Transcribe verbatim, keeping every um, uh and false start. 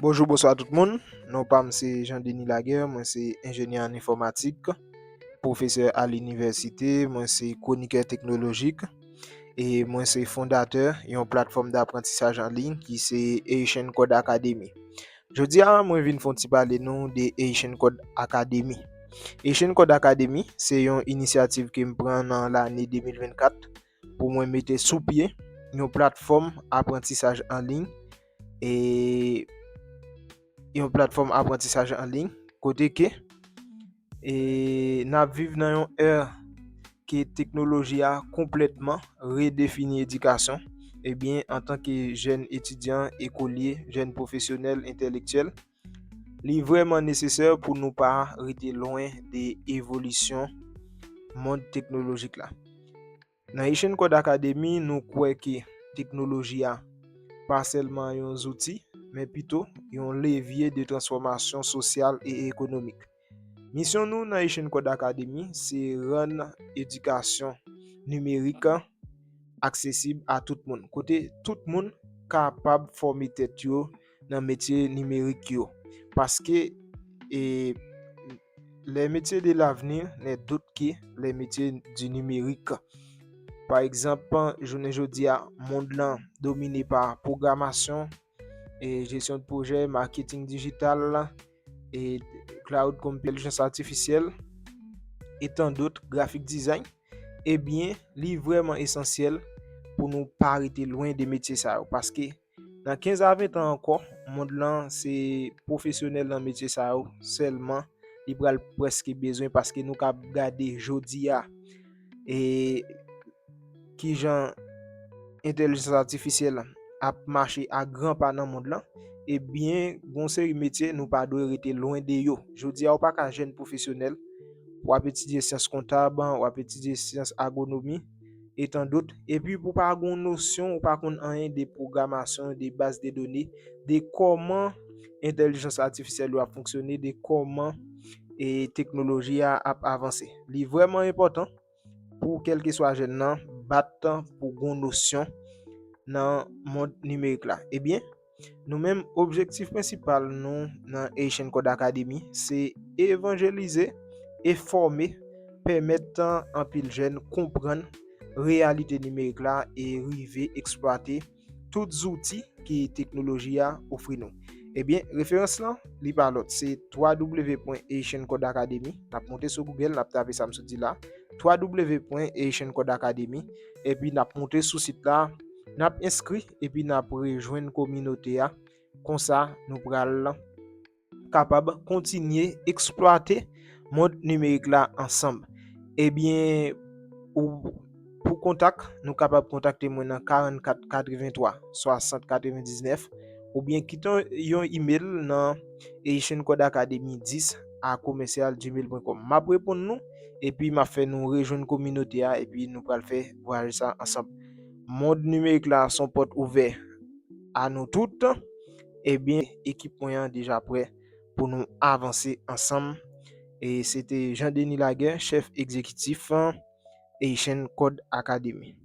Bonjou, bonswa tout moun. Non pa m se Jean Denis Laguerre, mwen se enjenyè an enfòmatik, pwofesè a linivèsite, mwen se kwonikè teknolojik, e mwen se fondatè yon platfòm daprantisaj an liy ki se Haitian Code Academy. Jodi a, mwen vin fè yon ti pale nou de Haitian Code Academy. Haitian Code Academy se yon inisyativ ke m pran nan lane de mil vennkat pou mwen mete sou pye yon platfòm aprantisaj an liy, e yon platfòm aprantisaj an liy kote ke e n ap viv nan yon è ke teknoloji a konplètman redefini edikasyon. Ebyen, antanke jèn etidyan, ekolye, jèn pwofesyonèl, entèlektyèl, li vrèman nesesè pou nou pa rete lwen de evolisyon mond teknolojik la. Nan Haitian Code Academy, nou kwè ke teknoloji a pa sèlman yon zouti, men pito yon levye de transfòmasyon sosyal e ekonomik. Misyon nou nan Haitian Code Academy se rann edikasyon nimerik aksesib a tout moun, kote tout moun kapab fòme tèt yo nan metye nimerik yo. Paske e, les métiers de l'avenir n'est d'autre que les métiers du numérique. Pa egzanp, jounen jodi a, mond lan domine pa pwogramasyon, e jesyon de pwojè, maketing dijital, e cloud computing, entèlijans atifisyèl, e tan dòt, grafik dizayn. Ebyen, li vrèman esansyèl pou nou pa rete lwen de metye sa yo, paske nan kenz a ven tan ankò, mond lan se pwofesyonèl nan metye sa yo sèlman li pral prèske bezwen, paske nou ka gade jodi a e kijan entèlijans atifisyèl ap mache a gran pa nan mond lan. Ebyen, gon seri metye nou pa dwe rete lwen de yo. Jodi a, ou pa ka jèn pwofesyonèl, w ap etidye syans kontab, w ap etidye syans agwonomi, e tan dòt. Epi pou pa gon nosyon, ou pa konn anyen de pwogramasyon, de baz de done, de kòman entèlijans atifisyèl yo ap fonksyone, de kòman e teknoloji a ap avanse. Li vrèman enpòtan pou kèlkeswa jèn nan bat pou gon nosyon nan mond nimerik la. Ebyen, nou menm, objektif prensipal nou nan Haitian Code Academy se evanjelize e fòme, pèmèt anpil jèn konprann reyalite nimerik la e rive eksplwate tout zouti ke teknoloji a ofri nou. Ebyen, referans lan, li pa lòt, se twa w pwen Haitian Code Academy. N ap monte sou Google, n ap tape sa m sot di la, twa w pwen Haitian Code Academy, epi n ap monte sou sit la, n ap enskri, epi n ap rejwenn kominote a. Konsa, nou pral kapab kontinye eksplwate mond nimerik la ansanm. Ebyen, ou, pou kontak, nou kapab kontakte mwen nan karannkat katrevenntwa swasant katrevendiznèf, oubyen kite yon imel nan Haitian Code Academy dis a commercial gmail pwen com. M ap reponn nou, epi m ap fè nou rejwenn kominote a, epi nou pral fè vwayaj sa ansanm. Mond nimerik la se yon pòt ouvè a nou tout. Ebyen, ekip mwen an deja prè pou nou avanse ansanm. E se te Jean Denis Laguerre, chèf egzekitif Haitian Code Academy.